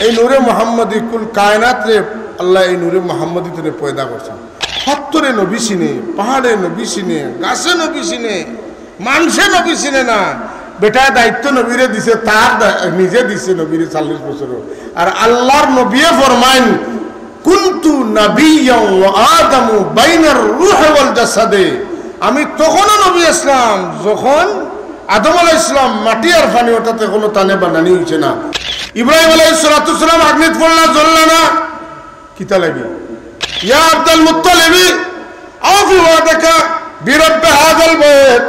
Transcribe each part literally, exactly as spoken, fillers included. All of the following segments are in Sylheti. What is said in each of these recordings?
এই নূরে মোহাম্মদী কুল কায়নাতরে আল্লায় এই নূরে মোহাম্মদী তনে পয়দা করছইন। পাত্থরে নবী চিনে, পাহাড়ে নবী চিনে, গাছে নবী চিনে, মানষে নবী চিনে না। বেটায় দায়িত্ব নবীরে দিছে, তার দা-, নিজে দিছে নবীরে চল্লিশ বছরও। আর আল্লার নবীয়ে ফরমাইন, "কুনতু নাবিয়্যান ওয়া আদামু বাইনার রুহি ওয়াল জাসাদে।" আমি তখনও নবী আছলাম, যখন আদম আলাইহিস সালাম মাটি আর পানি, অর্থাৎ এখনো তানে বানানি অইছে না। ইব্রাহিম আলাইহিস সালাতু ওয়াস সালাম আগ্নিত পড়লা, জ্বললা না, কিতা লাগি? ইয়া আব্দুল মুত্তালিবি, আউফি ওয়াদাকা বিরাব্বি হাযাল বাইত।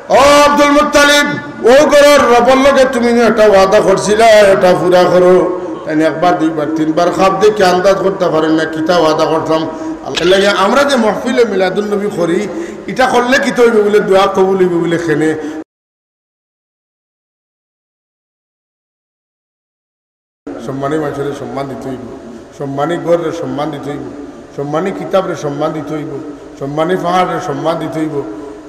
ও আব্দুল মুত্তালিব, অউ ঘরর রবর লগে তুমি যে একটা ওয়াদা করছিলা, এটা পুরা করো। তাইন একবার, দুইবার, তিনবার খাপ দেখি আন্দাজ করতা পারইন না, কিতা ওয়াদা করছলাম। এরলাগি আমরা যে মাহফিলে মিলাদুন নবী করি, ইটা করলে কিতা অইবো বুলে, দোয়া কবুল অইবো বুলে কেনে। সম্মানী মানষরে সম্মান দিতে অইবো, সম্মানী ঘররে সম্মান দিতে অইবো, সম্মানী কিতাবরে সম্মান দিতে অইবো, সম্মানী পাহাড়রে সম্মান দিতে অইবো।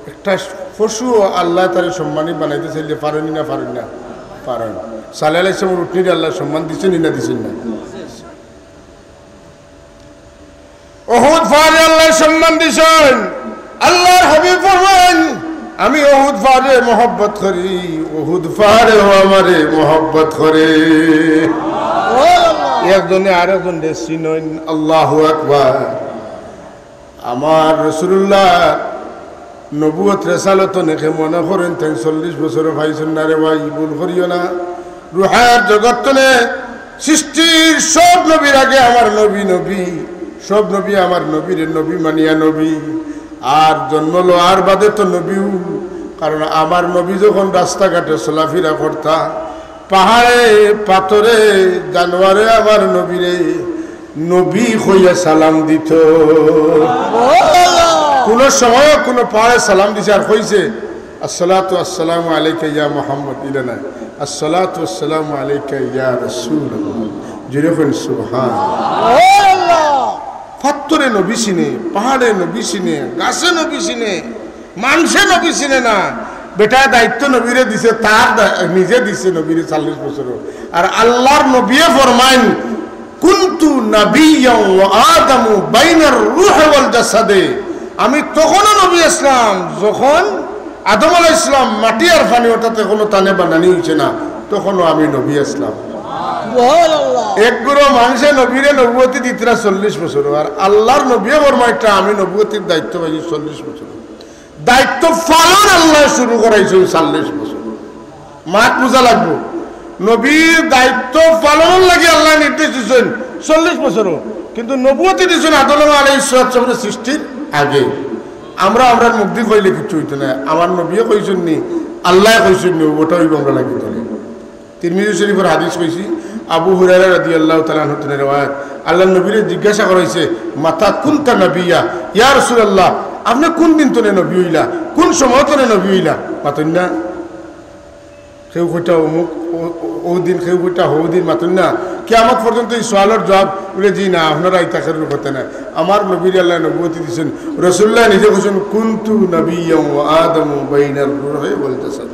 একটা পশুও আল্লায় তারে সম্মানী বানাইতে চাইলে পারইন নি না, পারইন না? পারইন। সালেহ আলাইহিস সালামর উটনিরে আল্লায় সম্মান দিছইন নি না, দিছইন না? উহুদ পাহাড়ে আল্লায় সম্মান দিছইন। আল্লার হাবিব ফরমাইন, "আমি উহুদ পাহাড়রে মহব্বত করি, উহুদ পাহাড়েও আমারে মহব্বত করে।" একজনে আরেকজনরে চিনইন। আল্লাহু আকবার। আমার রাসূলুল্লাহ নবুয়ত রেসালত অনেকে মনে করইন তাইন চল্লিশ বছরও পাইছইন না রে ভাই, ভুল করিও না। রুহের জগত তনে সৃষ্টির সব নবীর আগে আমার নবী নবী, সব নবী আমার নবীরে নবী মানিয়া নবী। আর জন্ম লওয়ার বাদে তো নবীও, কারণ আমার নবী যখন রাস্তাঘাটে চলাফিরা করতা, পাহাড়ে, পাথরে, জানোয়ারে আমার নবীরে নবী কইয়া সালাম দিত। কুনু সময় কুনু পাহাড়ে সালাম দিছে আর কইছে, "আসসালাতু আসসালামু আলাইকা ইয়া মুহাম্মদ", ইলা নায়, "আসসালাতু আসসালামু আলাইকা ইয়া রাসূলুল্লাহ।" জোরে কইন, "সুবহান।" পাথরে নবী চিনে, পাহাড়ে নবী চিনে, গাছে নবী চিনে, মানষে নবী চিনে না। বেটায় দায়িত্ব নবীরে দিছে, তার দা-, নিজে দিছে নবীরে চল্লিশ বছরও। আর আল্লার নবীয়ে ফরমাইন, "কুনতু নাবিয়্যান ওয়া আদামু বাইনার রুহি ওয়াল জাসাদে।" আমি তখনও নবী আছলাম, যখন আদম আলাইহিস সালাম মাটি আর পানি, অর্থাৎ এখনো তানে বানানি অইছে না, তখনও আমি নবী আছলাম। সুবহানাল্লাহ। এক গুরু মানষে নবীরে নবুয়তি দিতরা চল্লিশ বছর, আর আল্লার নবীয়ে ফরমাইতরা, "আমি নবুয়তির দায়িত্ব পাইছি চল্লিশ বছর।" দায়িত্ব পালন আল্লায় শুরু করাইছইন চল্লিশ বছর। মাত বুঝা লাগবো। নবীর দায়িত্ব পালনর লাগি আল্লায় নির্দেশ দিছইন চল্লিশ বছরও, কিন্তু নবুয়তি দিছইন আদম আলাইহিস সালাতু ওয়াস সালামর সৃষ্টির আগে। আমরা, আমরার মুখদি কইলে কিচ্ছু অইতো নায়। আমার নবীয়ে কইছইন নি, আল্লায় কইছইন নি, অটা অইবো আমরার লাগি। তিরমিজি শরীফর হাদিস কইছি, আবু হুরায়রা রাদিয়াল্লাহু তাআলা আনহু তনে রেওয়ায়াত। আল্লার নবীরে জিজ্ঞাসা করা অইছে, "মাতা কুনতা নাবিয়্যা, ইয়া রাসূলুল্লাহ, আপনে কুন দিন তনে নবী অইলা, কুন সময় তনে নবী অইলা?" মাতইন না। কেউ কইতা অমুক, অ-, অ-, অউ দিন, কেউ কইতা হউ দিন, মাতইন না। কিয়ামত পর্যন্ত ই সওয়ালর জবাব অইলে, "জি না, আপনারা ইতা কেউর কথা নায়।" আমার নবীরে আল্লায় নবুয়তি দিছইন। রাসূলুল্লায় নিজে কইছইন, "কুনতু নাবিয়্যান ওয়া আদামু বাইনার রুহি ওয়াল জাসাদ।"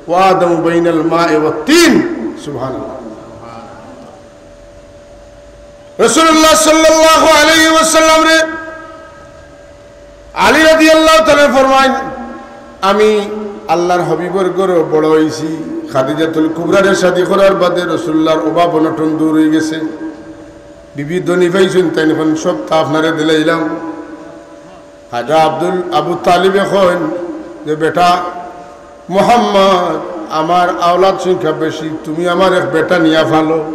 ওয়া আদামু বাইনাল মাই ওয়াত তিন। সুবহানাল্লাহ। রাসূলুল্লাহ সাল্লাল্লাহু আলাইহি ওয়াসাল্লামরে আলী রাদিয়াল্লাহু তাআলা ফরমাইন, "আমি আল্লার হাবিবর ঘরো বড় অইছি।" খাদিজাতুল কুবরারে শাদি করার বাদে রাসূলুল্লাহর অভাব অনটন দূর অইগেছে। বিবি ধনী পাইছইন, তাইন কইন, "সবতা আপনারে দিলাইলাম।" খাজা আব্দুল, আবু তালিবে কইন যে, "বেটা মুহাম্মদ, আমার আওলাদ সংখ্যা বেশি, তুমি আমার এক বেটা নিয়া ফালো,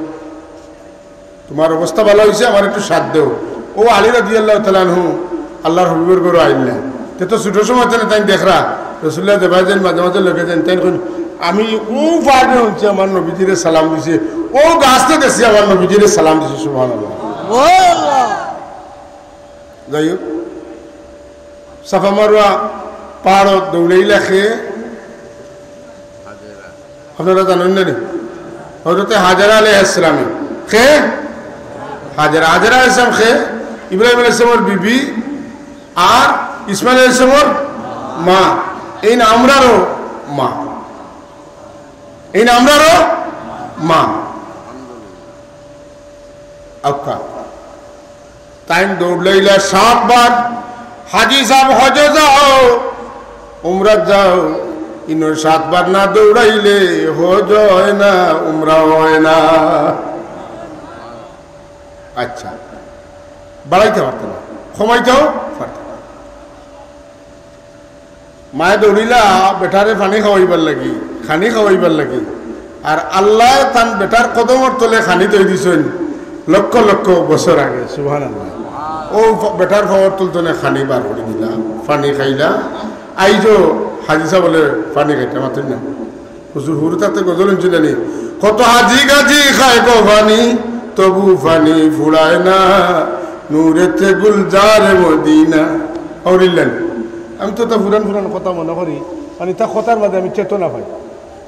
তুমার অবস্থা ভালা অইছে, আমার একটু সাথ দেও।" অউ আলী রাদিয়াল্লাহু তাআলা আনহু আল্লার হাবিবর ঘরো আইলা। তে তো ছুটোর সময় তনে তাইন দেখরা, রাসূলুল্লাহ যেবায় যাইন, মাঝে মাঝে লগে যাইন, তাইন কইন, "আমি অউ পাহাড়ে হুনছি আমার নবীজিরে সালাম দিছে, অউ গাছতে দেখছি আমার নবীজিরে সালাম দিছে।" সুবহানাল্লাহ। যাই হোক, সাফা মারওয়া পাহাড়ো দৌড়াইলা কে? আপনারা জানইন না নি? হযরতে হাজেরা আলাইহিস সালামে। কে? হাজেরা। হাজেরা আলাইহিস সালাম কে? ইব্রাহিম আলাইহিস সালামর বিবি আর ইসমাইল আলাইহিস সালামর মা। এইন আমরারও মা। এইন আমরারও মা। আউক্কা। তাইন দৌড়লাইলা সাতবার। হাজি সাব, হজো যাও, উমরাত যাও, ইনো সাতবার না দৌড়াইলে হজ অয় না, উমরা অয় না। আচ্ছা, বাড়াইতে পারতো না, কমাইতেও পারতো না। মায়ে দৌড়িলা বেটারে পানি খাওয়াইবার লাগি, খানি খাওয়াইবার লাগি। আর আল্লায় তান বেটার কদমর তলে খানি থই দিছইন লক্ষ লক্ষ বছর আগে। সুবহানাল্লাহ। অউ ফ-, বেটার পাওর তুলতনে খানি বার করি দিলা, পানি খাইলা। আইজও হাজি সাব বলে পানি খাইতা মাতইন না। হুজুর হুরু তাতে গজল হুনছিলানি, "কত হাজি গাজি খায় গো পানি, তবু পানি ফুরায় না, নূরেতে গুলজারে মদিনা।" অরিল্লানি। আমি তো তা ফুরান ফুরান কথা মনো করি, মানে তা কথার মাঝে আমি চেতনা পাই,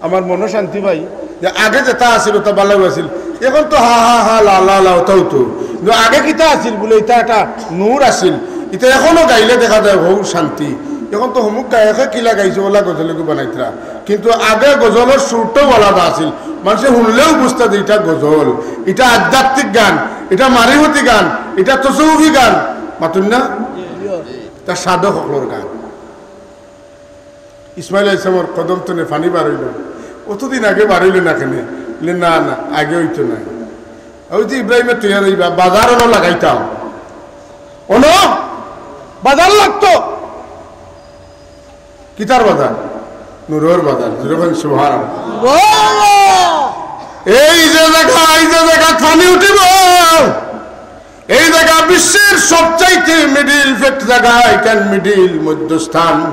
আমার মনো শান্তি পাই যে আগে যেটা আছিল ওটা ভালাউ আছিল, এখন তো হা হা হা লা লা লা ওটাও তো, কিন্তু আগে কিতা আছিল বুলে, ইটা একটা নূর আছিল, ইটা এখনো গাইলে দেখা যায় হউ শান্তি। এখন তো হমুক গায়কে কিলা গাইছে ওলা গজলগু বানাইতরা, কিন্তু আগে গজলর সুরটাও আলাদা আছিল। মানষে হুনলেউ বুঝতা যে ইটা গজল, ইটা আধ্যাত্মিক গান, ইটা মারিফতি গান, ইটা তসৌফি গান। মাতইন না? ইটা সাধক অকলর গান। ইসমাইল আলাইহিস সালামর কদম তনে পানি বার অইলো, অতদিন আগে বার অইলো না কেনে? বলে, "না, না, আগে অইতো না।" অউ যে ইব্রাহিমে তৈয়ার অইবা, বাজার অনো লাগাইতাম, অনো বাজার লাগতো। কিতার বাজার? নূরর বাজার। জোরে কইন সুবহানাল্লাহ। এই যে জাগা, এই যে জাগা পানি উঠিব, এই জাগা বিশ্বের সবচাইতে মিডিল ফেট জাগা, ইখান মিডিল মধ্যস্থান।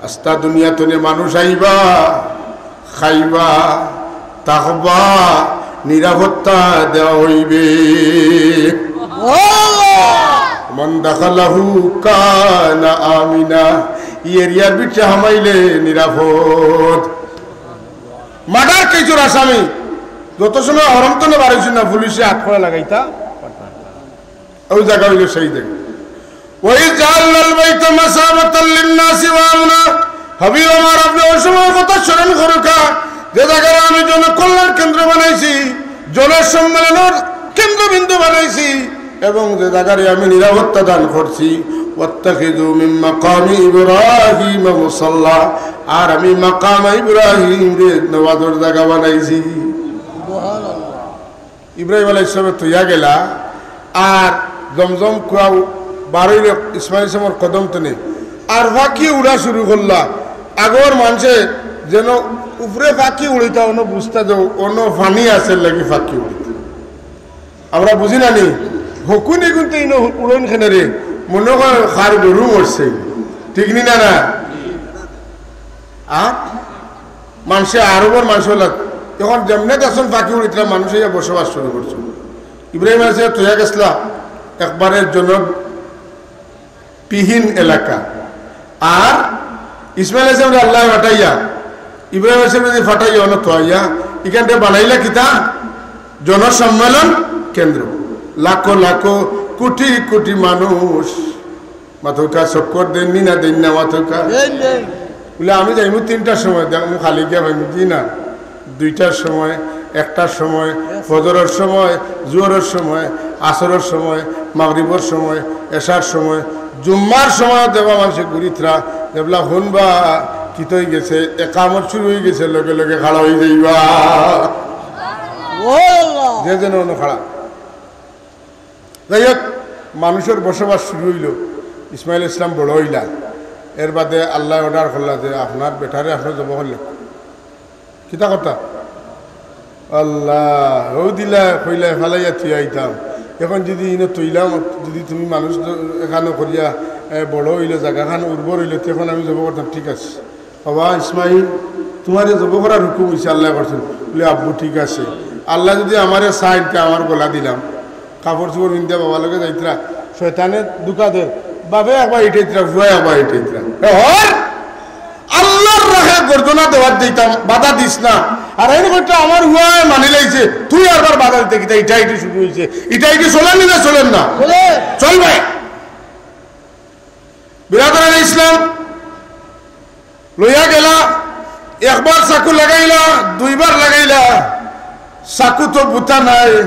আস্তা দুনিয়া তনে মানুষ আইবা, খাইবা, থাকবা, নিরাপত্তা দেওয়া অইবে। মান দাখালাহু কানা আমিনা, ই এরিয়ার ভিতরে হামাইলে নিরাপদ। মার্ডার কেসর আসামি যত সময় হরম তনে বার অইছইন না, পুলিশে আটকরা লাগাইতা, অউ জাগা অইলো সেই জাগা। "ওয়া ইয জাআলনাল বাইতা মাসাবাতাল লিন্নাসি ওয়া আমনা।" হাবিব আমার, আপনে অউ সময় কথা স্মরণ করউক্কা, যে জাগারে আমি জনকল্যাণ কেন্দ্র বানাইছি, জনসম্মেলনর কেন্দ্রবিন্দু বানাইছি, এবং যে জাগারে আমি নিরাপত্তা দান করছি, "ওয়াত্তাখিযু মিন মাকামি ইব্রাহিম মুসাল্লা", আর আমি মাকাম ইব্রাহিমরে নমাজর জাগা বানাইছি। ইব্রাহিম আলাইহিস সালামে থইয়া গেলা, আর জমজম কুয়া বার অইলো ইসমাইল আলাইহিস সালামর কদম তনে, আর পাখি উড়া শুরু করলা। আগর মানষে যেন উপরে পাখি উড়িতা, অনো বুঝতা যে অনো পানি আছে লাগি পাখি উড়িতা। আমরা বুঝি না নি, হকুন এগুন তো ইনো উড়ন কেনে রে, মনো কয় কার গরু মরছে, ঠিক নি না, না? আর মানষে আরবর মানষে অলা, এখন যেমনে দেখছইন পাখি উড়িতরা, মানষে ইয়া বসবাস শুরু করছইন। ইব্রাহিম আলাইহিস সালাম থইয়া গেছলা একবারে জনবিহীন এলাকা, আর ইসমাইল আলাইহিস সালামরে আল্লায় ফাটাইয়া, ইব্রাহিম আলাইহিস সালামরে ফাটাইয়া অনো থইয়া, ইখানটা বানাইলা কিতা? জনসম্মেলন কেন্দ্র। লাখো লাখো, কোটি কোটি মানুষ। মাতউক্কা, চক্কর দেইন নি না দেইন না, মাতউক্কা। দেইন, দেইন। বুলে, "আমি যাইমু তিনটার সময়, দেখমু খালি গিয়া পাইমু কি না।" দুইটার সময়, একটার সময়, ফজরর সময়, জোহরর সময়, আসরর সময়, মাগরিবর সময়, এশার সময়, জুম্মার সময় দেখবা মানষে ঘুরিতরা, দেখলা হুনবা কিতা অইগেছে, একামত শুরু অইগেছে, লগে লগে খাড়া অইযাইবা। ও আল্লাহ। যে যেন অনো খাড়া। যাই হোক, মানুষর বসবাস শুরু অইলো, ইসমাইল ইসলাম বড় অইলা, এর বাদে আল্লায় order করলা যে, "আপনার বেটারে আপনে জবো করলে।" কিতা কথা? আল্লাহ, অউ দিলা কইলা ফালাইয়া থুইয়া আইতাম। এখন যুদি ইনো থইলাম, যুদি তুমি মানুষ দ-, এখানো করিয়া, এ, বড় অইলো, জাগাখান উর্বর অইলো, তে এখন আমি জবো করতাম, ঠিক আছে। "বাবা ইসমাইল, তুমারে জবো করার হুকুম অইছে, আল্লায় করছইন।" বুলে, "আব্বু, ঠিক আছে, আল্লায় যুদি আমারে চাইন, তে আমার গলা দিলাম।" কাপড় চোপড় পিন্দিয়া বাবার লগে যাইতরা, শয়তানে ধুকা দের, বাপে একবার ইটাইতরা, ফুয়ায় একবার ইটাইতরা। এ হর আল্লাহর রাহে গর্দনা দেওয়ার দিতাম, বাধা দিস না। আর এই কথা আমার ফুয়ায় মানি লাইছে, তুই আরবার বাধা দিতে কিতা? ইটাইটি শুরু অইছে, ইটাইটি চলেনি না চলের না? চলে। চলবে। বিরাদরানে ইসলাম, লইয়া গেলা, একবার চাকু লাগাইলা, দুইবার লাগাইলা, চাকু তো বুতা নাই,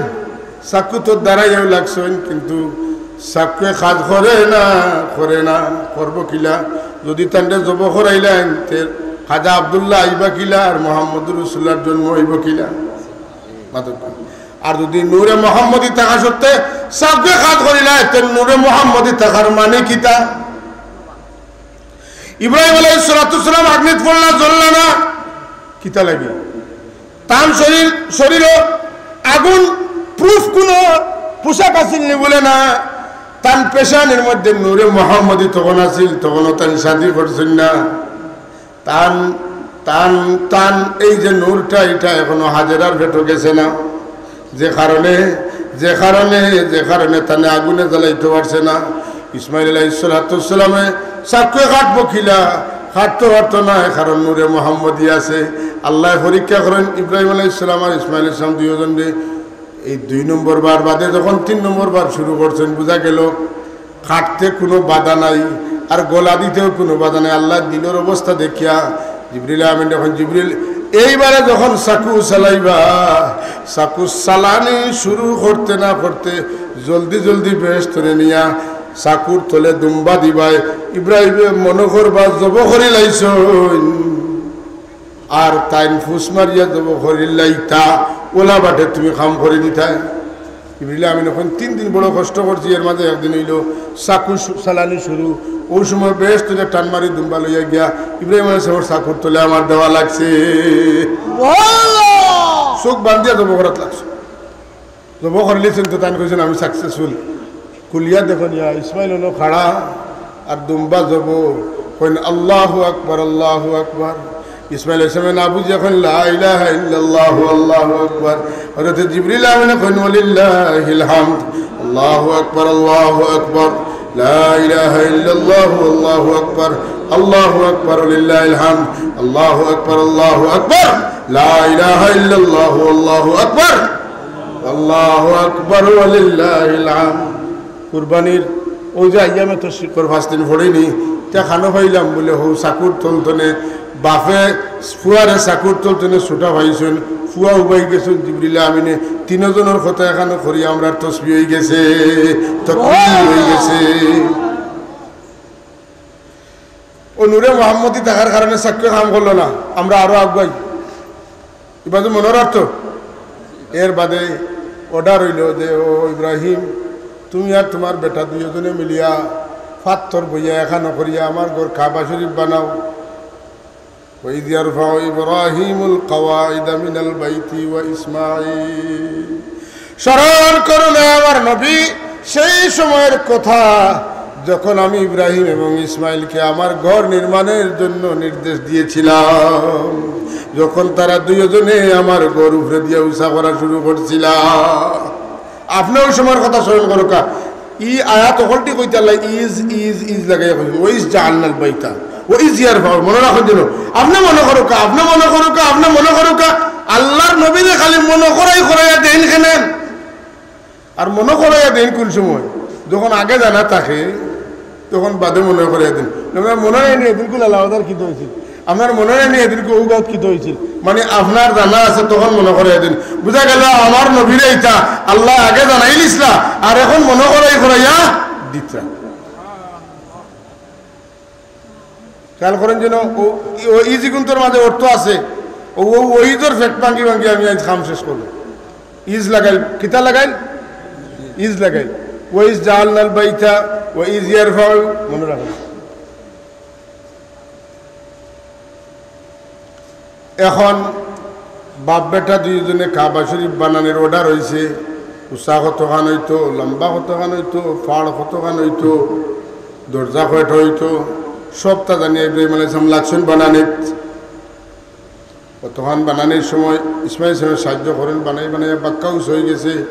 চাকু তো দাঁড়াইয়াও লাগছইন, কিন্তু চাকুয়ে কাজ করে না, করে না, করবো কিলা? যদি তানরে জবো করাইলাইন, তে খাজা আব্দুল্লাহ আইবা কিলা আর মোহাম্মদুর রসুল্লাহর জন্ম অইবো কিলা? মাতক। আর যদি নূরে মোহাম্মদী থাকা সত্ত্বে চাকুয়ে কাজ করিলায়, তে নূরে মোহাম্মদী থাকার মানে কিতা? ইব্রাহিম আলাইহিস সালাতু ওয়াস সালাম আগ্নিত পড়লা, জ্বললা না, কিতা লাগি? তান শরীর, শরীরো আগুন proof কুনু পোশাক আছিল নি বুলে না, তান পেশানির মধ্যে নূরে মোহাম্মদী তখন আছিল, তখনও তান শাদী করছইন না। তান, তান, তান এই যে নূরটা, এটা এখনো হাজেরার পেটো গেছে না। যে কারণে, যে কারণে, যে কারণে তানে আগুনে জ্বালাইতে পারছে না। ইসমাইল আলাইহিস সালাতু ওয়াস সালামে চাকুয়ে কাটবো কিলা? কাটতে পারতো না, কারণ নূরে মোহাম্মদী আছে। আল্লায় পরীক্ষা করইন ইব্রাহিম আলাইহিস সালাম আর ইসমাইল আলাইহিস সালাম দুইজনরে। এই দুই নম্বর বার বাদে যখন তিন নম্বর বার শুরু করছইন, বুঝা গেল কাটতে কুনু বাধা নাই, আর গলা দিতেও কুনু বাধা নাই। আল্লার দিলর অবস্থা দেখিয়া জিবরিল আমিন কইন, "জিবরিল, এইবারে যখন চাকু চালাইবা, চাকু চালানি শুরু করতে না করতে জলদি জলদি বেহেশতরে নিয়া চাকুর তলে দুম্বা দিবায়।" ইব্রাহিমে মনো করবা জবো করিলাইছইন। আর তাইন ফুস মারিয়া জবো করিলাইতা, অলা বাটে তুমি কাম করি দিতায়। জিবরিল আমিন কইন, "তিন দিন বড় কষ্ট করছি, এর মাঝে একদিন অইলো চাকু শু-, চালানি শুরু, অউ সময় বেহেশতরে টান মারি দুম্বা লইয়া গিয়া ইব্রাহিম আলাইহিস সালামর চাকুর তলে আমার দেওয়া লাগছে।" চোখ বান্ধিয়া জবো করাত লাগছে। জবো করিলিছইন তো তাইন কইছইন, "আমি successful।" খুলিয়া দেখইন ইয়া ইসমাইল অনো খাড়া আর দুম্বা জবো। কইন, "আল্লাহু আকবার, আল্লাহু আকবার।" ইসমাইল আলাইহিস সালামে না বুঝিয়া কইন, "লা ইলাহা ইল্লাল্লাহু, আল্লাহু আকবার।" হযরতে জিবরিল আমিনে কইন, "ওয়ালিল্লাহিল হামদ, আল্লাহু আকবার, আল্লাহু আকবার, লা ইলাহা ইল্লাল্লাহু, আল্লাহু আকবার, আল্লাহু আকবার, ওয়ালিল্লাহিল হামদ, আল্লাহু আকবার, আল্লাহু আকবার, লা ইলাহা ইল্লাল্লাহু, আল্লাহু আকবার।" আল্লাহু আকবার ওয়ালিল্লাহিল হামদ। কুরবানির অউ যে আইয়ামে তশরিকর পাঁচ দিন পড়িনি, তে কানো পাইলাম বুলে হউ চাকুর তলতনে, বাপে ফুয়ারে চাকুর তলতনে ছুটা পাইছইন, ফুয়া উবাই গেছইন, জিবরিল আমিনে তিনজনর কথা এখানো করি আমরার তসবি অইগেছে, তকবীর অইগেছে। অউ নূরে মোহাম্মদী থাকার কারণে চাকুয়ে কাম করলো না, আমরা আরো আগুয়াই। ইবাদে মনো রাখতো। এর বাদে order অইলো যে, "ও ইব্রাহিম, তুমি আর তুমার বেটা দুইজনে মিলিয়া পাত্থর বইয়া এখানো করিয়া আমার ঘর কাবা শরীফ বানাও।" وإذ يرفع إبراهيم القواعد من البيت وإسماعيل। স্মরণ করুন, আমার নবী, সেই সময়ের কথা, যখন আমি ইব্রাহিম এবং ইসমাইলকে আমার ঘর নির্মাণের জন্য নির্দেশ দিয়েছিলাম, যখন তারা দুইজনে আমার ঘর উপরে দিয়া উঁচা করা শুরু করছিলা। আপনে অউ সময়র কথা স্মরণ করউক্কা। ই আয়াত অকলটি কইতে আল্লায় ইজ, ইজ, ইজ লাগাইয়া কইছইন। "ওয়া ইজ জাআলনাল বাইতা, ওয়া ইজ ইয়ারফাউ।" মনো রাখইন যেন। আপনে মনো করউক্কা, আপনে মনো করউক্কা, আপনে মনো করউক্কা। আল্লার নবীরে খালি মনো করাই করাইয়া দেইন কেনে? আর মনো করাইয়া দেইন কুন সময়? যখন আগে জানা থাকে, তখন বাদে মনো করাইয়া দেইন। আপনার মনো নাই নি এদিন কুন আলাওয়াদার কিতা অইছিল? আপনার মনো নাই নি এদিন কুন ঔগাত কিতা অইছিল? মানে আপনার জানা আছে, তখন মনো করাইয়া দেইন। বুঝা গেল আমার নবীরে ইতা আল্লায় আগে জানাইলিছলা, আর এখন মনো করাই করাইয়া দিতরা। খেয়াল করইন যেন, ও, ও ইজ ইগুন্তর মাঝে অর্থ আছে। ও, ও, ও ইজর ফেট ভাঙ্গি ভাঙ্গি আমি আইজ কাম শেষ করমু। ইজ লাগাইল, কিতা লাগাইল? ইজ লাগাইল। "ওয়া ইজ জাআলনাল বাইতা, ওয়া ইজ ইয়ারফাউ", মনো রাখইন। এখন বাপ বেটা দুইজনে কাবা শরীফ বানানির order অইছে। উচা কতখান অইতো, লম্বা কতখান অইতো, ফাড় কতখান অইতো, দরজা কয়টা অইতো, সবতা জানিয়া ইব্রাহিম আলাইহিস সালাম লাগছইন বানানিত। কতখান বানানির সময় ইসমাইল সাহেব সাহায্য করইন, বানাই বানাই বাক্কা উচা অইগেছে।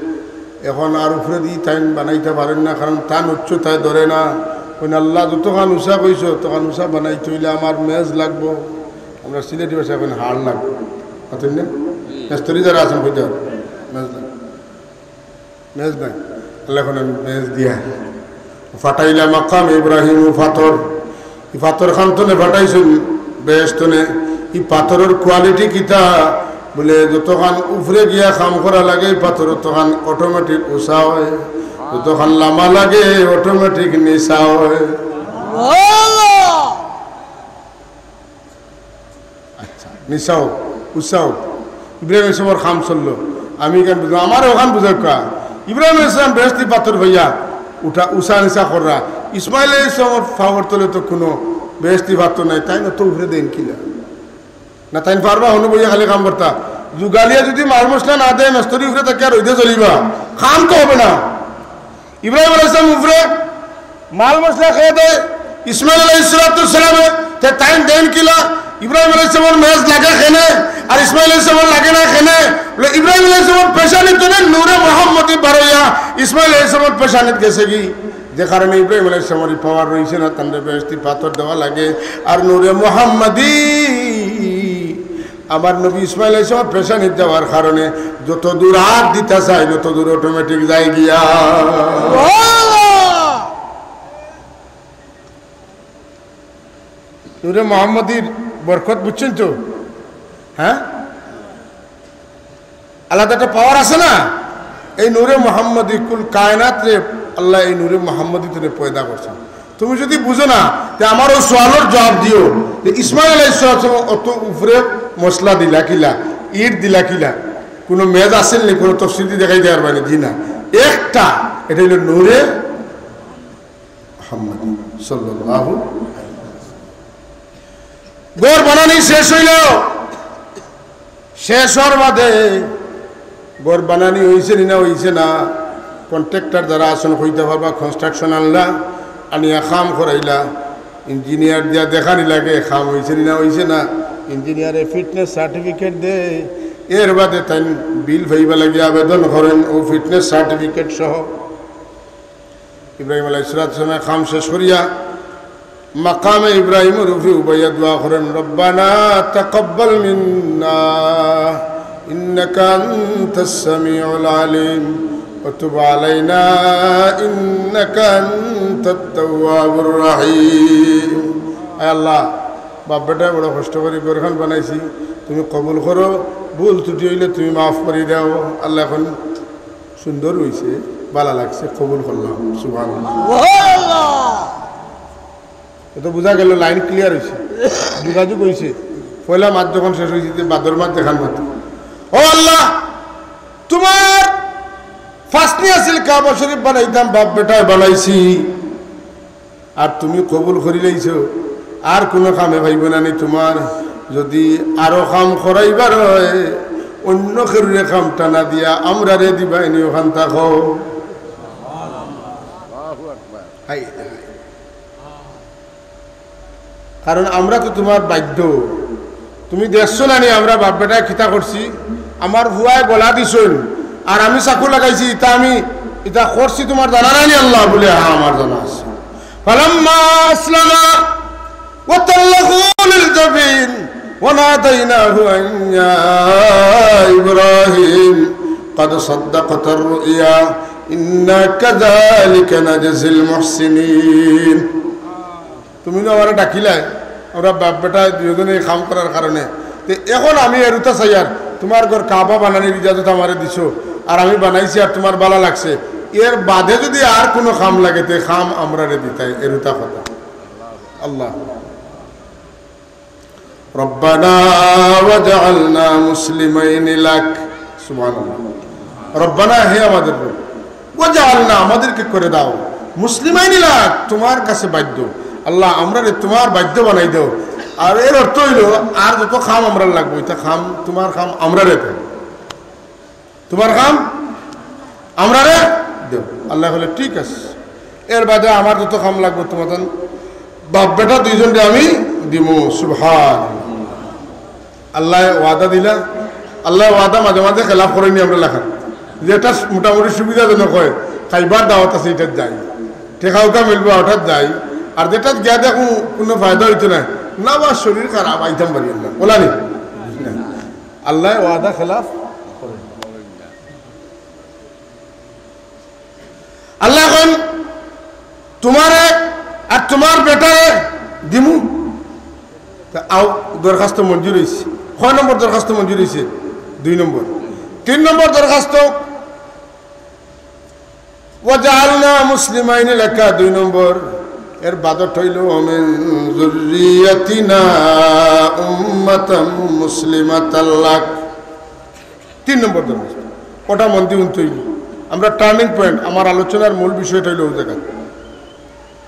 এখন আর উপরেদি তাইন বানাইতা পারইন না, কারণ তান উচ্চতায় ধরে না। কইন, "আল্লাহ, যতখান উচা কইছো, ততখান উচা বানাইতে অইলে আমার মেজ লাগবো।" আমরা সিলেটি ভাষায় কইন, "হাড় লাগবো।" মাতইন না? মেস্তরি যারা আছইন, কইতা, "মেজ লাগবো।" মেজ নাই। আল্লায় কইন, "আমি মেজ দিয়া।" ফাটাইলা মাকাম ইব্রাহিম পাথর। ই পাথর খান তনে ফাটাইছইন, বেহেশতনে। ই পাথরর quality কিতা? বুলে যতখান উপরে গিয়া কাম করা লাগে, ই পাথর অতখান অটোমেটিক উঁচা অয়, যতখান লামা লাগে অটোমেটিক নিচা অয়। আচ্ছা, নিচা অউক, উঁচা অউক, ইব্রাহিম আলাইহিস সালামর কাম চললো। আমি ইখান বুঝলাম, আমারে অখান বুঝাউক্কা। ইব্রাহিম আলাইহিস সালাম বেহেশতি পাথর পাইয়া উঠা, উঁচা নিচা কররা। ইসমাইল আলাইহিস সালামর পাওর তলে তো কুনু বেহেশতি পাথর নাই, তাইন অত উপরে দেইন কিলা? না, তাইন পারবা হনো বইয়া খালি কাম করতা? জুগালিয়ে যুদি মাল মশলা না দেয়, মেস্তরি উপরে থাকিয়া রইদে জ্বলিবা, কাম তো অইবো না। ইব্রাহিম আলাইহিস সালাম উপরে মাল মশলা খেয়ে দেয় ইসমাইল আলাইহিস সালাতু ওয়াস সালামে, তে তাইন দেইন কিলা? ইব্রাহিম আলাইহিস সালামর মেজ লাগে কেনে, আর ইসমাইল আলাইহিস সালামর লাগে না কেনে? বুলে, ইব্রাহিম আলাইহিস সালামর পেশানি তনে নূরে মুহাম্মদী বারইয়া ইসমাইল আলাইহিস সালামর পেশানিত গেছেগি, যে কারণে ইব্রাহিম আলাইহিস সালামর ই পাওয়ার রইছে না, তানরে বেহেশতি পাথর দেওয়া লাগে। আর নূরে মুহাম্মদী আমার নবী ইসমাইল আলাইহিস সালামর পেশানিত যাওয়ার কারণে যত দূর আত দিতা চাইন, তত দূর অটোমেটিক যায় গিয়া। নূরে মুহাম্মদীর বরকত বুঝছইন তো? হ্যাঁ, আলাদা একটা পাওয়ার আছে না? এই নূরে মুহাম্মদী কুল কায়নাতরে আল্লায় এই নূরে মুহাম্মদী তনে পয়দা করছইন। তুমি যুদি বুঝো না, তে আমার অউ সওয়ালর জুয়াব দিও যে ইসমাইল আলাইহিস সালাম অত উপরে মশলা দিলা কিলা, ইট দিলা কিলা? কুনু মেজ আছিল নি? কুনু তফসির দি দেখাই দেওয়ার মানে? জি না। একটা, এটা অইলো নূরে মুহাম্মদী সাল্লাল্লাহু আলাইহি ওয়াসাল্লাম। ঘর বানানি শেষ অইলো, শেষ অওয়ার বাদে ঘর বানানি অইছে নি না অইছে না, কন্ট্রাক্টর যারা আছইন কইতা পারবা, কনস্ট্রাকশন আনলা, আনিয়া কাম করাইলা, ইঞ্জিনিয়ার দিয়া দেখানি লাগে কাম অইছে নি না অইছে না, ইঞ্জিনিয়ারে ফিটনেস সার্টিফিকেট দেয়, এর বাদে তাইন বিল পাইবার লাগি আবেদন করইন, অউ ফিটনেস সার্টিফিকেট সহ। ইব্রাহিম আলাইহিস সালাতু ওয়াস সালামে কাম শেষ করিয়া মাকামে ইব্রাহিমর উপরে উবাইয়া দোয়া করইন, "রব্বানা তাকাব্বাল মিন্না ইন্নাকা আনতাস সামিউল আলিম ওয়া তুব আলাইনা ইন্নাকা আনতাত তাওয়াবুর রাহিম।" আয় আল্লাহ, বাপ বেটায় বড় কষ্ট করি ঘরখান বানাইছি, তুমি কবুল করো, ভুল ত্রুটি অইলে তুমি মাফ করি দেও। আল্লাহ অখন সুন্দর অইছে, ভালা লাগছে, কবুল করলাম। সুবহানাল্লাহ। সুবহানাল্লাহ। এ তো বুঝা গেল লাইন ক্লিয়ার অইছে, যোগাযোগ অইছে। পয়লা মাত যখন শেষ অইছে, তে বাদর মাত দেখার মতো। ও আল্লাহ, তুমার ফাসনি আছিল কাবা শরীফ বানাইতাম, বাপ বেটায় বানাইছি। আর তুমি কবুল করিলাইছো, আর কুনু কামে পাইবো না নি তুমার? যুদি আরো কাম করাইবার অয়, অইন্য কেউরে কামটা না দিয়া আমরারে দিবায়নি, অখান থাকো। হায় রে হায়। কারণ আমরা তো তুমার বাধ্য। তুমি দেখছো না নি আমরা বাপ বেটায় কিতা করছি? আমার পুয়ায় গলা দিছইন, আর আমি চাকু লাগাইছি, ইতা আমি, ইতা করছি তুমার জানা নাই নি আল্লাহ? বুলে, "হ্যাঁ, আমার জানা আছে।" فلما أسلما وتله للجبين وناديناه أن يا إبراهيم قد صدقت الرؤيا إنا كذلك نجزي المحسنين। তুমি না আমারে ডাকিলায়, আমরা বাপ বেটায় দুইজনে ই কাম করার কারণে। তে অখন আমি এরুতা চাইয়ার, তুমার ঘর কাবা বানানির ইজাজত আমারে দিছো, আর আমি বানাইছি আর তুমার ভালা লাগছে, এর বাদে যুদি আর কুনু কাম লাগে তে কাম আমরারে দিতায়, এরুতা কথা। আল্লাহ। ربنا واجعلنا مسلمين لك। সুবহানাল্লাহ। রব্বানা, হে আমাদের রব, ওয়াজআলনা, আমাদেরকে করে দাও, মুসলিমাইন লাক, তুমার কাছে বাধ্য। আল্লাহ, আমরারে তুমার বাধ্য বানাই দেও। আর এর অর্থ অইলো, আর যত কাম আমরার লাগবো, ইতা কাম, তুমার কাম আমরারে দেও। তুমার কাম আমরারে দেও। আল্লায় কইলা, "ঠিক আছে।" এর বাদে আমার যত কাম লাগবো, তুমার তান বাপ বেটা দুইজনরে আমি দিমু। সুবহান। আল্লায় ওয়াদা দিলা, আল্লায় ওয়াদা মাঝে মাঝে খেলাফ করইন নি আমরার লাখান। যেটা মোটামুটি সুবিধাজনক অয়, খাইবার দাওয়াত আছে, ইটাত যাই, টেকা উকা মিলবো, ওটাত যাই, আর যেটাত গিয়া দেখমু কুনু ফায়দা অইতো নায়, না বা শরীর খারাপ, আইতাম পারি না, অলা নি? আল্লায় ওয়াদা খেলাফ করইন না। আল্লায় কইন, "তুমারে আর তুমার বেটারে দিমু।" তে আও, দরখাস্ত মঞ্জুর অইছে। কয় নম্বর দরখাস্ত মঞ্জুর অইছে? দুই নম্বর। তিন নম্বর দরখাস্ত, ওয়াজআলনা মুসলিমাইনি লাকা, দুই নম্বর। এর বাদত অইল, ওয়া মিন যুররিয়াতিনা উম্মাতাম মুসলিমাতাল লাক। তিন নম্বর দরখাস্ত। ওটা মন দি হুনতে অইব। আমরা টার্নিং পয়েন্ট, আমার আলোচনার মূল বিষয়টা অইল ওই জায়গা।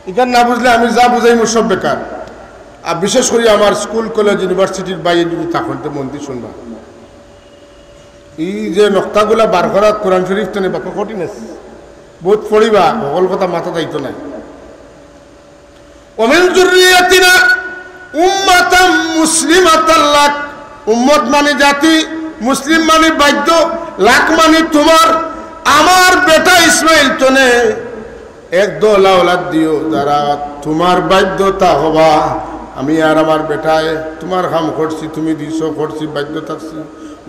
ইখান না বুঝলে আমি যা বুঝাইমু সব বেকার। আর বিশেষ করি আমার স্কুল, কলেজ, ইউনিভার্সিটির বাইরে যদি থাকইন, তো মন দি শুনবা। এই যে নকতাগুলা বার করা কোরআন শরীফ তনে বাক্য কঠিন আছে, বহুত পড়িবা, হকল কথা মাথা যাইতো নাই। ওমিন যুররিয়াতিনা উম্মাতাম মুসলিমাতাল লাক, উম্মত মানে জাতি, মুসলিম মানে বাধ্য, লাক মানে তোমার। আমার বেটা ইসমাইল তনে একদল আওলাদ দিও, যারা তোমার বাধ্যতা হবা। আমি আর আমার বেটায় তোমার কাম করছি, তুমি দিছো, করছি, বাধ্য থাকছি,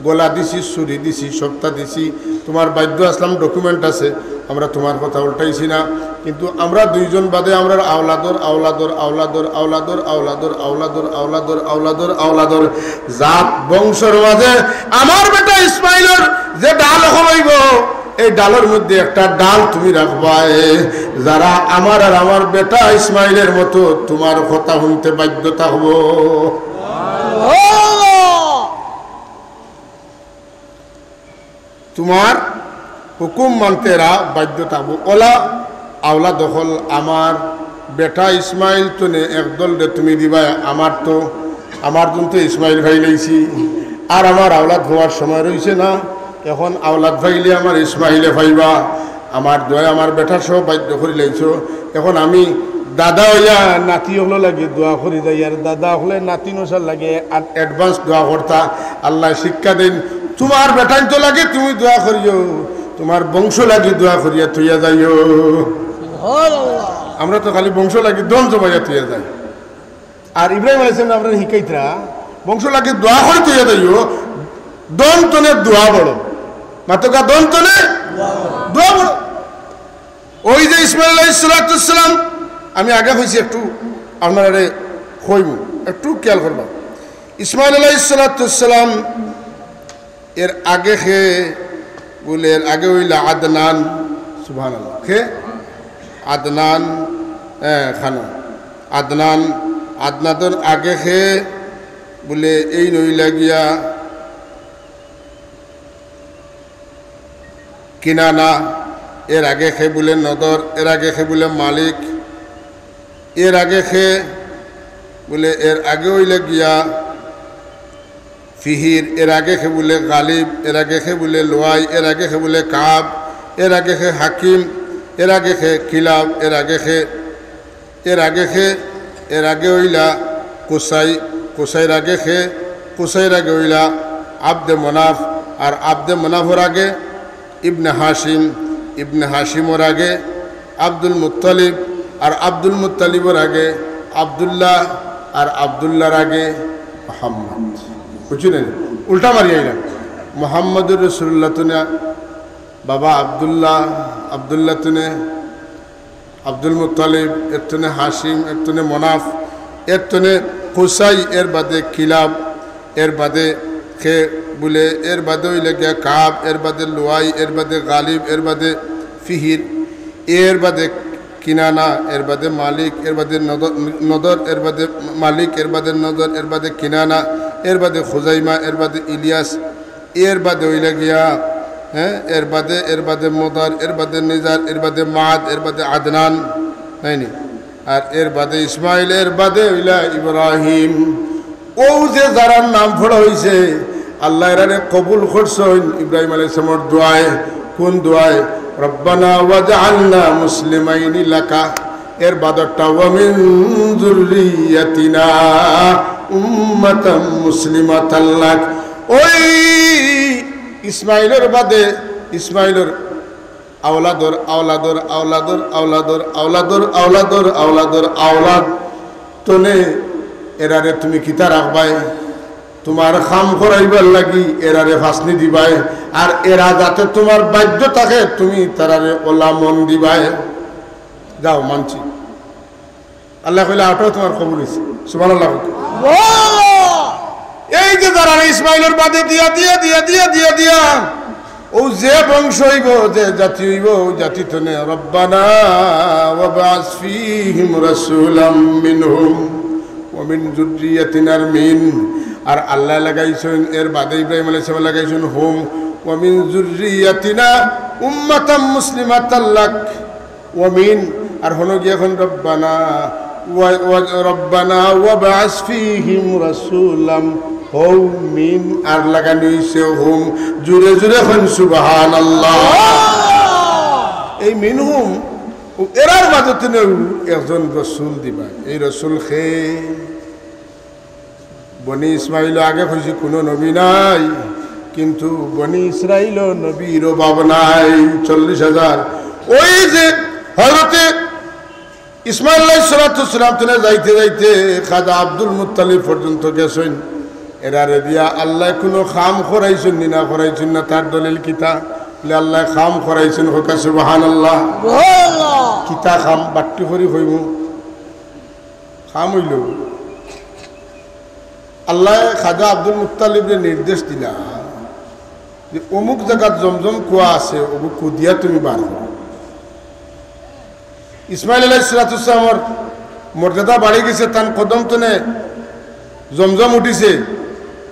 গলা দিছি, ছুরি দিছি, সবটা দিছি, তোমার বাধ্য আসলাম, ডকুমেন্ট আছে, আমরা তোমার কথা উল্টাইছি না। কিন্তু আমরা দুইজন বাদে আমরার আওলাদর আওলাদর আওলাদর আওলাদর আওলাদর আওলাদর আওলাদর আওলাদর আওলাদর জাত বংশর মাঝে আমার বেটা ইসমাইলর যে ডাল হইব, এই ডালর মধ্যে একটা ডাল তুমি রাখবায়, যারা আমার আর আমার বেটা ইসমাইলের মতো তোমার কথা শুনতে বাধ্য থাকবো। তোমার হুকুম মানতে এরা বাধ্য থাকবো। ওলা আওলাদ অকল আমার বেটা ইসমাইল তনে একদলরে তুমি দিবায়। আমার তো, আমার দুন তো ইসমাইল পাইলাইছি, আর আমার আওলাদ হওয়ার সময় রইছে না। এখন আওলাদ পাইলে আমার ইসমাইলে পাইবা। আমার দোয়ায় আমার বেটার সব বাধ্য করিলাইছো। এখন আমি দাদা অইয়া নাতি অকলর লাগি দোয়া করি যাই, আর দাদা অকলে নাতি নসার লাগি অ্যাডভান্স দোয়া করতা। আল্লায় শিক্ষা দেইন, তোমার বেটাইন তো লাগি তুমি দোয়া করিও, তোমার বংশ লাগি দোয়া করিয়া থইয়া যাইও। আমরা তো খালি বংশ লাগি ধন জমাইয়া থইয়া যাই। আর ইব্রাহিম আলাইহিস সালাম আপনারে হিকাইতরা, বংশ লাগি দোয়া করি থইয়া যাইও, ধন তনে দোয়া বড়। মাতকা, ধন তনে দোয়া বড়। ওই যে ইসমাইল আলাইহিস সালাতু ওয়াস সালাম, আমি আগে কইছি, একটু আপনারারে কইমু, একটু খেয়াল করবা। ইসমাইল আলাইহিস সালাতু ওয়াস সালাম এর আগে কে বুলে, এর আগে অইলা আদনান। সুবহানাল্লাহ। কে? আদনান, হ্যাঁ, খানো। আদনান, আদনানর আগে কে বুলে, এইন অইলা গিয়া কিনানা, এর আগে কে বুলে নদর, এর আগে কে বুলে মালিক, এর আগে কে বুলে, এর আগে অইলা গিয়া ফিহির, এর আগে কে বুলে গালিব, এর আগে কে বুলে লুয়াই, এর আগে কে বুলে কাব, এর আগে কে হাকিম, এর আগে কে কিলাব, এর আগে কে, এর আগে কে, এর আগে অইলা কুসাই, কুসাইর আগে কে, কুসাইর আগে অইলা আব্দে মনাফ, আর আব্দে মনাফর আগে ইবনে হাশিম, ইবনে হাশিমর আগে আব্দুল মুত্তালিব, আর আব্দুল মুত্তালিবর আগে আব্দুল্লাহ, আর আব্দুল্লাহর আগে মোহাম্মদ। বুঝছইন নি? উল্টা মারি আইলাম। মোহাম্মদুর রাসূলুল্লাহ তনে বাবা আব্দুল্লাহ, আব্দুল্লাহ তনে আব্দুল মুত্তালিব, এর তনে হাশিম, এর তনে মনাফ, এর তনে কুসাই, এর বাদে কিলাব, এর বাদে কে বুলে, এর বাদে অইলা গিয়া কাব, এর বাদে লুয়াই, এর বাদে গালিব, এর বাদে ফিহির, এর বাদে কিনানা, এর বাদে মালিক, এর বাদে নদ-, নদর, এর বাদে মালিক, এর বাদে নদর, এর বাদে কিনানা, এর বাদে খুজাইমা, এর বাদে ইলিয়াস, এর বাদে অইলা গিয়া, হ্যাঁ, এর বাদে, এর বাদে মুদার, এর বাদে নিজার, এর বাদে মাদ, এর বাদে আদনান, নায়নি? আর এর বাদে ইসমাইল, এর বাদে অইলা ইব্রাহিম। অউ যে যারার নাম পড়া অইছে, আল্লায় এরারে কবুল করছইন ইব্রাহিম আলাইহিস সালামর দোয়ায়। কোন দোয়ায়? রব্বানা ওয়াজআলনা মুসলিমাইনি লাকা। এর বাদরটা, "ওয়া মিন যুররিয়াতিনা উম্মাতাম মুসলিমাতাল লাক।" ওই ইসমাইলর বাদে, ইসমাইলর আওলাদর আওলাদর আওলাদর আওলাদর আওলাদর আওলাদর আওলাদর আওলাদ তনে এরারে তুমি কিতা রাখবায়? তোমার কাম করাইবার লাগি এরারে ফাসনি দিবায়, আর এরা যাতে তোমার বাধ্য থাকে, তুমি তারারে ওলা মন দিবায়। যাও, মানছি। আল্লায় কইলা, "ওটাও তোমার কবুল অইছে।" সুবহানাল্লাহ। এই যে যারা ইসমাইলর বাদে দিয়া দিয়া দিয়া দিয়া দিয়া দিয়া, ও যে বংশ অইবো, যে জাতি অইবো, ও জাতি তনে, "রব্বানা ওয়াবআস ফীহিম রাসূলাম মিনহুম ওয়া মিন যুররিয়াতিনা", মিন, আর আল্লায় লাগাইছইন, এর বাদে ইব্রাহিম আলাইহিস সালাম লাগাইছইন হুম, "ওয়া মিন যুররিয়াতিনা উম্মাতাম মুসলিমাতাল লাক।" ওয়া মিন, আর হনো গিয়া এখন রব্বানা ওয়া, ওয়া, "রব্বানা ওয়াবআস ফীহিম রাসূলাম", হউ মিন আর লাগানি অইছে হুম। জুরে জুরে কইন সুবহানাল্লাহ। এই মিনহুম, এরার মাজে তনে একজন রসুল দিবা। এই রসুল কে? বনি ইসমাইল আগে কইছি কুনু নবী নাই, কিন্তু বনি ইসরাইল নবীর অভাব নাই। চল্লিশ হাজার। ওই যে হযরতে ইসমাইল আলাইহিস সালাতু ওয়াস সালাম তনে যাইতে যাইতে খাজা আব্দুল মুত্তালিব পর্যন্ত গেছইন। এরারে দিয়া আল্লায় কুনু কাম করাইছইন নি না করাইছইন না, তার দলিল কিতা? বলে, আল্লায় কাম করাইছইন, কউক্কা সুবহানাল্লাহ। কিতা কাম? বাট্টি করি কইমু। কাম অইলো, আল্লায় খাজা আব্দুল মুত্তালিবরে নির্দেশ দিলা যে অমুক জাগাত জমজম কুয়া আছে, অগু কুদিয়া তুমি বার করো। ইসমাইল আলাইহিস সালাতু ওয়াস সালামর মর্যাদা বাড়ি গেছে, তান কদম তনে জমজম উঠিছে।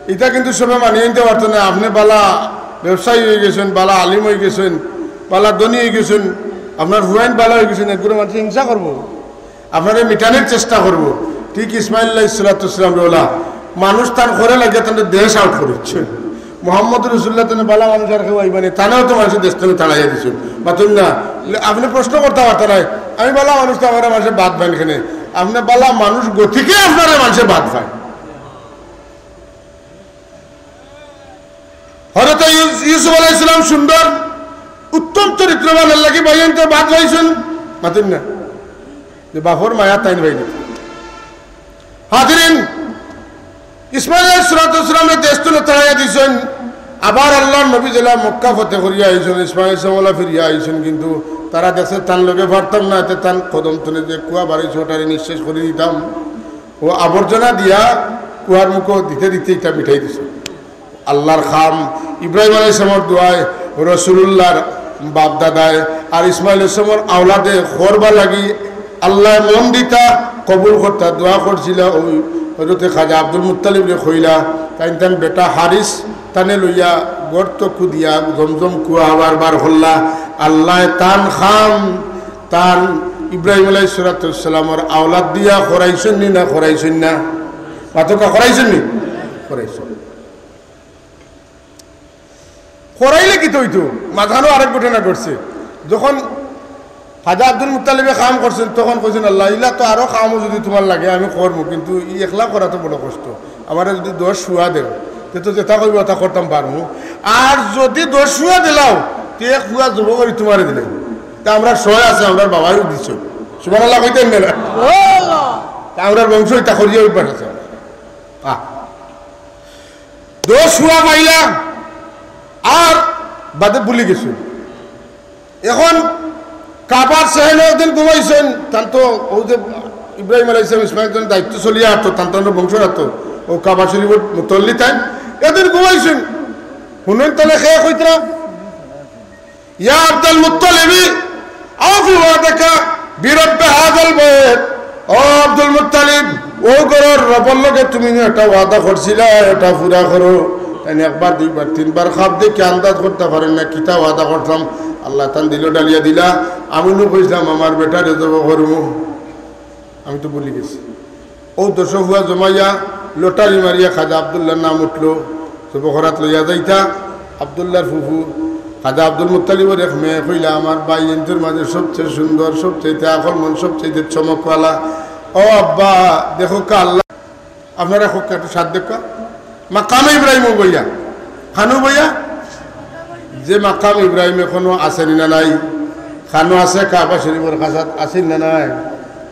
ইটা কিন্তু সবে মানিয়া নিতে পারতো না। আপনে বালা ব্যবসায়ী অই গেছইন, বালা আলিম অই গেছইন, বালা ধনী অই গেছইন, আপনার ফুয়াইন বালা অই গেছইন, এগুরে মানষে হিংসা করবো। আপনারে মিটানির চেষ্টা করবো। ঠিক ইসমাইল আলাইহিস সালাতু ওয়াস সালামরে অলা মানুষ তান করে লাগিয়া তানরে দেশ out করিছে। মুহাম্মদ রাসূলুল্লাহ তনে বালা মানুষ আর কেউ আইবা নি, তানেও তো মানষে দেশ তনে তাড়াইয়া দিছইন। মাতইন না, আপনে প্রশ্ন করতা পারতা নায়, "আমি বালা মানুষ তো আমারে মানষে বাদ পাইন কেনে?" আপনে বালা মানুষ গতিকে আপনারে মানষে বাদ পাইন। হযরত ইউস-, ইউসুফ আলাইহিস সালাম সুন্দর, উত্তম চরিত্রবান, এর লাগি ভাইয়াইন্তে বাদ পাইছইন, মাতইন না, যে বাপর মায়া তাইন পাইন না। হাজিরিন, ইসমাইল আলাইহিস সালাতু ওয়াস সালামরে দেশ তনে তাড়াইয়া দিছইন, আবার আল্লাহর নবী যেলা মক্কা ফতেহ করিয়া আইছইন, ইসমাইল আলাইহিস সালাম অলা ফিরিয়া আইছইন, কিন্তু তারা দেখছে তান লগে পারতাম না, এতে তান কদম তনে যে কুয়া বাড়িছে ওটারে নিঃশেষ করি দিতাম। ও আবর্জনা দিয়া কুয়ার মুখো দিতে দিতে ইটা মিটাই দিছে। আল্লাহর কাম, ইব্রাহিম আলাইহিস সালামর দোয়ায়, রাসূলুল্লাহর বাপ দাদায়, আর ইসমাইল আলাইহিস সালামর আওলাদে করবার লাগি আল্লায় মন দিতা, কবুল করতা, দোয়া করছিলা। ওই হযরতে খাজা আব্দুল মুত্তালিবরে কইলা, তাইন তান বেটা হারিস তানে লইয়া গর্ত কুদিয়া জমজম কুয়া আবার বার করলা। আল্লায় তান কাম, তান ইব্রাহিম আলাইহিস সালাতু ওয়াস সালামর আওলাদ দিয়া করাইছইন নি না করাইছইন না? মাতউক্কা, করাইছইন নি? করাইছইন। করাইলে কিতা অইতো? মাঝখানো আরেক ঘটনা ঘটছে। যখন খাজা আব্দুল মুত্তালিবে কাম করছইন, তখন কইছইন, "আল্লাহ, ইলা তো আরো কামও যুদি তুমার লাগে, আমি করমু, কিন্তু ই একলা করা তো বড় কষ্ট। আমারে যুদি দশ ফুয়া দেও, তে তো যেটা কইবো, ওটা করতাম পারমু। আর যুদি দশ ফুয়া দিলাও, তে এক ফুয়া জবো করি তুমারে দিলে। তা আমরার সয় আছে, আমরার বাবায়ও দিছইন।" সুবহানাল্লাহ কইতা না? তা আমরার বংশ ইটা করিয়া অভ্যাস আছে। আহ। দশ ফুয়া পাইলা, আর বাদে ভুলি গেছইন। এখন কাবার সেহেনে ওদিন ঘুমাইছইন, তান তো ও যে ইব্রাহিম আলাইহিস সালাম ইসমাইল তান দায়িত্ব চলিয়া আতো, তান তান বংশ আতো, ও কাবা শরীফর মুতল্লি তাইন, এদিন ঘুমাইছইন। হুনইন তাইলে কে কইতরা, "ইয়া আব্দুল মুত্তালিবি, আউফি ওয়াদাকা বিরাব্বি হাযাল বাইত।" ও আব্দুল মুত্তালিব, ও ঘরর রবর লগে তুমি যে একটা ওয়াদা করছিলা, এটা পুরা করো। তাইন একবার, দুইবার, তিনবার খাব দেখি আন্দাজ করতা পারইন না, কিতা ওয়াদা করছলাম। আল্লায় তান দিলো ঢালিয়া দিলা, "আমি নু কইছলাম আমার বেটারে জবো করমু, আমি তো ভুলি গেছি।" ও দশ ফুয়া জমাইয়া লটারি মারিয়া খাজা আব্দুল্লাহর নাম উঠলো, জবো করাত লইয়া যাইতা। আব্দুল্লাহর ফুফু খাজা আব্দুল মুত্তালিবর এক মেয়ে কইলা, "আমার ভাইয়াইন্তর মাজে সবচেয়ে সুন্দর, সবচেয়ে আকলমন্দ, সবচেয়ে চমকওয়ালা। ও আব্বা, দেখউক্কা আল্লাহ, আপনারা কউক্কা একটু সাথ দেখউক্কা।" মাকামে ইব্রাহিম অউ বইয়া, খানো বইয়া, যে মাকাম ইব্রাহিম এখনো আছে নি না নাই? খানো আছে, কাবা শরীফর কাছাত আছে নি না নাই?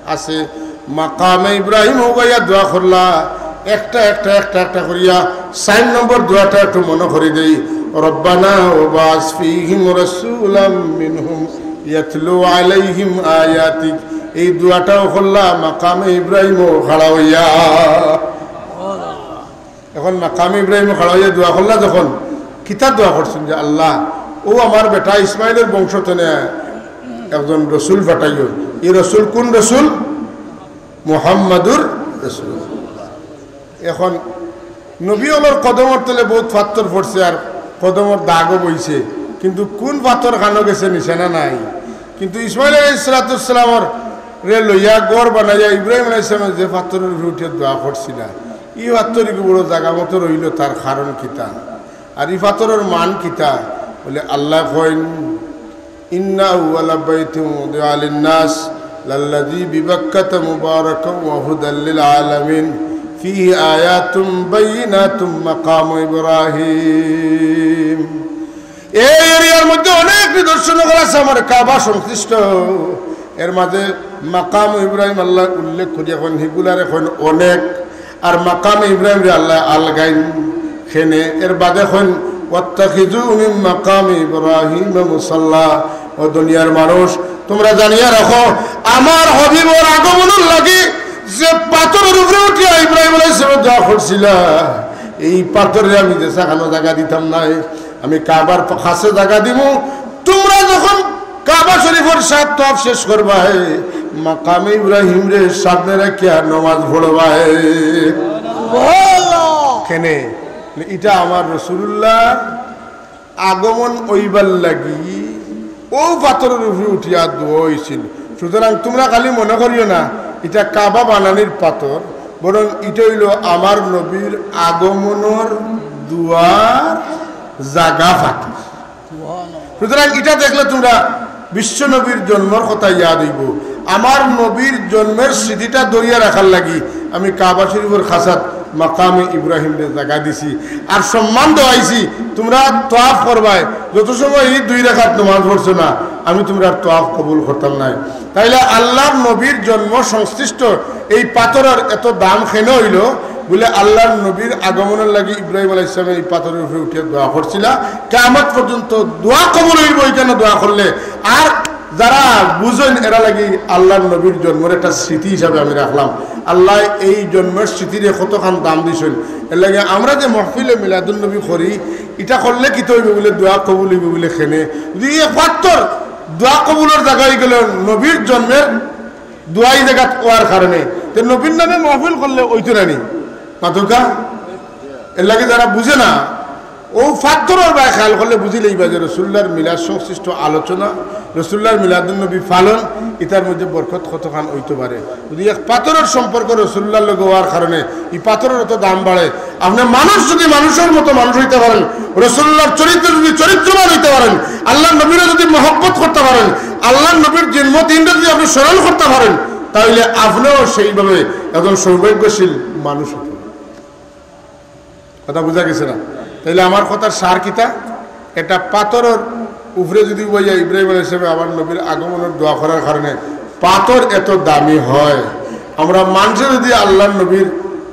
আছে। মাকামে ইব্রাহিম অউ বইয়া দোয়া করলা, একটা একটা একটা একটা করিয়া। চাইর নম্বর দোয়াটা একটু মনো করি দেই, "রব্বানা ওয়াবআস ফীহিম রাসূলাম মিনহুম ইয়াতলু আলাইহিম আয়াতিক।" এই দোয়াটাও করলা মাকামে ইব্রাহিমও খাড়া অইয়া। তখন মাকামে ইব্রাহিম খাড়া অইয়া দোয়া করলা, যখন কিতা দোয়া করছইন যে, "আল্লাহ, ও আমার বেটা ইসমাইলর বংশ তনে একজন রসুল পাঠাইও।" এই রসুল কোন রসুল? মুহাম্মাদুর রসুল। এখন নবী অকলর কদমর তলে বউত পাথর পড়ছে আর কদমর দাগও বইছে, কিন্তু কোন পাথর খানো গেছে নিশানা নাই। কিন্তু ইসমাইল আলাইহিস সালাতু ওয়াস সালামর রে লইয়া ঘর বানাইয়া ইব্রাহিম আলাইহিস সালামে যে পাথরর উপরে উঠিয়া দোয়া করছিলা, ই পাথর ইগু বড় জাগা মতো রইল, তার কারণ কিতা? আর ই পাথরর মান কিতা? বলে আল্লাহ কইন, "ইন্না আউয়ালা বাইতিন উদিআ লিন-নাস লাল্লাযী বিবাক্কাতা মুবারাকান ওয়া হুদাল লিল আলামিন, ফীহি আয়াতুম বাইয়িনাতুম মাকামু ইব্রাহিম।" এই এরিয়ার মধ্যে অনেক নিদর্শন অকল আছে আমার কাবা সংশ্লিষ্ট। এর মাঝে মাকাম ইব্রাহিম আল্লাহ উল্লেখ করিয়া কইন, হিগুলারে কইন অনেক। আর মাকামে ইব্রাহিমরে আল্লাহ আলগাইন খেনে। এর বাদে কইন, "ওয়াত্তাখিযু মিন মাকামি ইব্রাহিম মুসাল্লা।" ও দুনিয়ার মানুষ, তোমরা জানিয়া রাখো, আমার হাবিবর আগমনর লাগি যে পাথরর উপরে উঠিয়া ইব্রাহিম আলাইহিস সালাম দোয়া করছিলা, এই পাথররে আমি যেছা খানো জাগা দিতাম নায়, আমি কাবার কাছে জাগা দিমু। তোমরা যখন কাবা শরীফর সাত তওয়াফ শেষ করবায়, মাকামে ইব্রাহিমরে সামনে রাখিয়া নামাজ পড়বায়। কেনে? ইটা আমার রাসূলুল্লাহ আগমন অইবার লাগি অউ পাথরর উপরে উঠিয়া দোয়া অইছিল। সুতরাং তোমরা খালি মনে করিও না ইটা কাবা বানানির পাথর, বরং ইটা অইলো আমার নবীর আগমনর দোয়ার জাগা পাথর। সুতরাং ইটা দেখলে তোমরা বিশ্ব নবীর জন্মর কথা ইয়াদ অইবো। আমার নবীর জন্মের স্মৃতিটা ধরিয়া রাখার লাগি আমি কাবা শরীফর কাছাত মাকামে ইব্রাহিমরে জাগা দিছি, আর সম্মান দেওয়াইছি। তোমরা তওয়াফ করবায়, যত সময় এই দুই রাকাত নামাজ পড়ছো না, আমি তোমরার তওয়াফ কবুল করতাম নায়। তাইলে আল্লাহর নবীর জন্ম সংশ্লিষ্ট এই পাথরর এত দাম কেনে অইলো? বলে আল্লাহর নবীর আগমনর লাগি ইব্রাহিম আলাইহিস সালামে এই পাথরর উপরে উঠিয়া দোয়া করছিলা, কিয়ামত পর্যন্ত দোয়া কবুল অইবো ইখানো দোয়া করলে। আর যারা বুঝইন, এরা লাগি আল্লাহর নবীর জন্মর একটা স্মৃতি হিসাবে আমি রাখলাম। আল্লাহ এই জন্মের স্মৃতিরে কতখান দাম দিছইন। এর লাগি আমরা যে মাহফিলে মিলাদুন নবী করি, ইটা করলে কিতা অইবো বলে দোয়া কবুল অইবো বলে কেনে? যদি এক পাথর দোয়া কবুলর জাগা অইগেলো নবীর জন্মের দোয়াই জাগাত অওয়ার কারণে, তে নবীর নামে মাহফিল করলে অইতো না নি? মাতউক্কা? এর লাগি যারা বুঝে না, অউ পাথরর বায় খেয়াল করলে বুঝিলাইবা যে রসুলুল্লাহর মিলাদ সংশ্লিষ্ট আলোচনা, রসুলুল্লাহর মিলাদুন নবী পালন, ইটার মধ্যে বরকত কতখান অইতো পারে। যদি এক পাথরর সম্পর্ক রসুলুল্লাহর লগে অওয়ার কারণে ই পাথরর অত দাম বাড়ে, আপনে মানুষ যদি মানুষর মতো মানুষ অইতা পারেন, রসুলুল্লাহর চরিত্র যদি চরিত্রবান অইতা পারেন, আল্লাহর নবীরে যদি মহব্বত করতা পারেন, আল্লাহর নবীর জন্মদিনটা যদি আপনে স্মরণ করতা পারেন, তাইলে আপনেও সেইভাবে একজন সৌভাগ্যশীল মানুষ অইতা পারেন। কথা বুঝা গেছে না? তাইলে আমার কথার সার কিতা? একটা পাথরর উপরে যদি বইয়া ইব্রাহিম আলাইহিস সালামে আমার নবীর আগমনর দোয়া করার কারণে পাথর এত দামি হয়, আমরা মানষে যদি আল্লাহর নবীর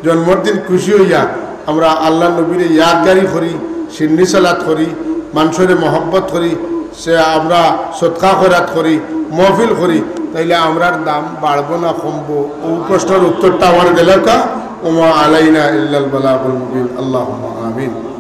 জন্মর দিন খুশি অইয়া আমরা আল্লাহর নবীরে ইয়াদগারি করি, সিন্নি সালাত করি, মানষরে মহব্বত করি, সে আমরা সদকা খয়রাত করি, মহফিল করি, তাইলে আমরার দাম বাড়বো না কমবো? অউ প্রশ্নর উত্তরটা আমার গেলগা, ওমা আলাইনা ইল্লাল বালাগুল মুবিন। আল্লাহুম্মা আমিন।